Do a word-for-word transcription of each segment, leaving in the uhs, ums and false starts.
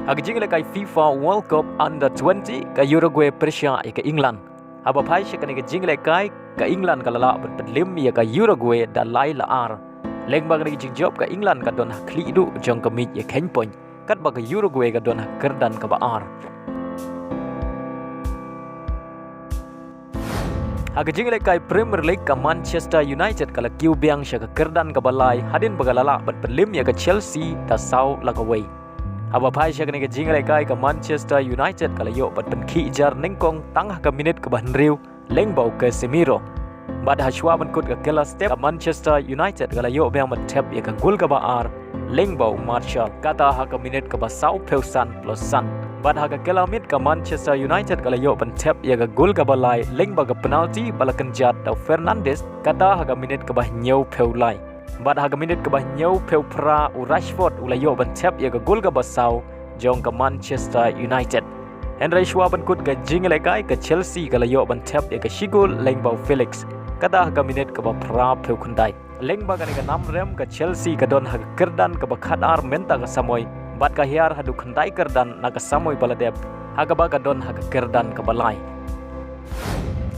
Ha ka jingïalehkai FIFA World Cup Under twenty, ka Uruguay pyrshah ïa ka England. Haba phai sha kane ka jingïalehkai, ka England ka la lah ban pynlip ïa ka Uruguay da lai la ar. Lyngba kane ka jingjop, ka England ka don ha khlieh duh jong ka miej ïakheiñ point, katba ka Uruguay ka don ha kyrdan kaba ar. Ha ka jingïalehkai Premier League, ka Manchester United ka la kiew biang sha ka kyrdan kaba lai hadien ba ka la lah ban pynlip ïa ka Chelsea da saw la kawei. Haba phai sha kane ka jingïalehkai, ka Manchester United ka la ïoh ban pynkhih jar nyngkong tang ha ka minit kaba hynriew lyngba u Casemiro. Bad ha shuwa ban kut ka kylla step, ka Manchester United ka la ïoh biang ban thep ïa ka gol kaba ar lyngba u Martial, kata ha ka minit kaba sawphew san plus san. Bad ha ka kylla miet, ka Manchester United ka la ïoh ban thep ïa ka gol kaba lai lyngba ka penalty ba la kynjat da u Fernandes, kata ha ka minit kaba hynñiewphew lai. Bad ha ka minit kaba hynñiewphew phra, u Rashford u la ïoh ban thep ïa ka gol kaba saw jong ka Manchester United. Hynrei shuwa ban kut ka jingïalehkai, ka Chelsea ka la ïoh ban thep ïa ka shi gol lyngba u Felix, kata ha ka minit kaba phraphew khyndai. Lyngba kane ka nam rem, ka Chelsea ka don ha ka kyrdan kaba khatar mynta ka samoi, bad ka hiar haduh khyndai kyrdan na ka samoi ba la dep, ha kaba ka don ha ka kyrdan kaba lai.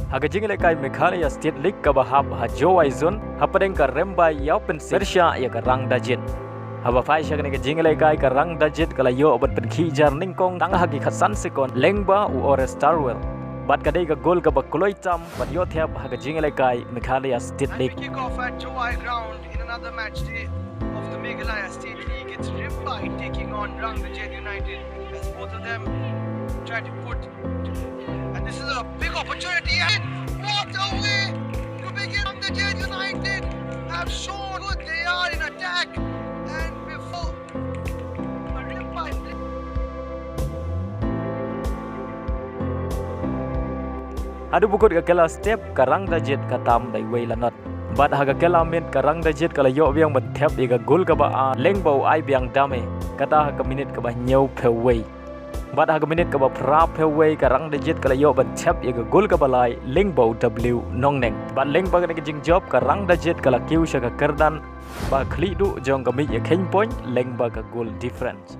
Ha ka jingïalehkai Meghalaya State League kaba hap ha Jowai Zone, hapdeng ka Rymbai Ïawpynsing pyrshah ïa ka Rangdajied. Haba phai sha kane ka jingïalehkai, ka Rangdajied ka la ïoh ban pynkhih jar nyngkong tang ha ki khatsan sekon lyngba u Ores Tarwell. Bad ka dei ka gol kaba kloi tam ban ïoh thep ha ka jingïalehkai Meghalaya State League. Kick off at Jowai ground in another match day of the Meghalaya State League. It's Rymbai taking on Rangdajied United as both of them try to put And this is a big opportunity. And what a way to begin. The Jade United have shown good they are in attack. And before a rip by Haduh ba kut ka kylla step, ka Rangdajied ka tam da iwei la not. Bad ha ka kylla miet, ka Rangdajied ka la ïoh biang ban thep ïa ka gol kaba ar lyngba u Aibiang Dame, kata ha ka minit kaba hynñiewphew wei. Bad ha ka minit kaba phraphew wei, ka Rangdajied ka la ïoh ban thep ïa ka gol kaba lai lyngba u W Nongneng. Bad lyngba kane ka jingjop, ka Rangdajied ka la kiew sha ka kyrdan ba khlieh duh jong ka miej ïakheiñ point lyngba ka goal difference.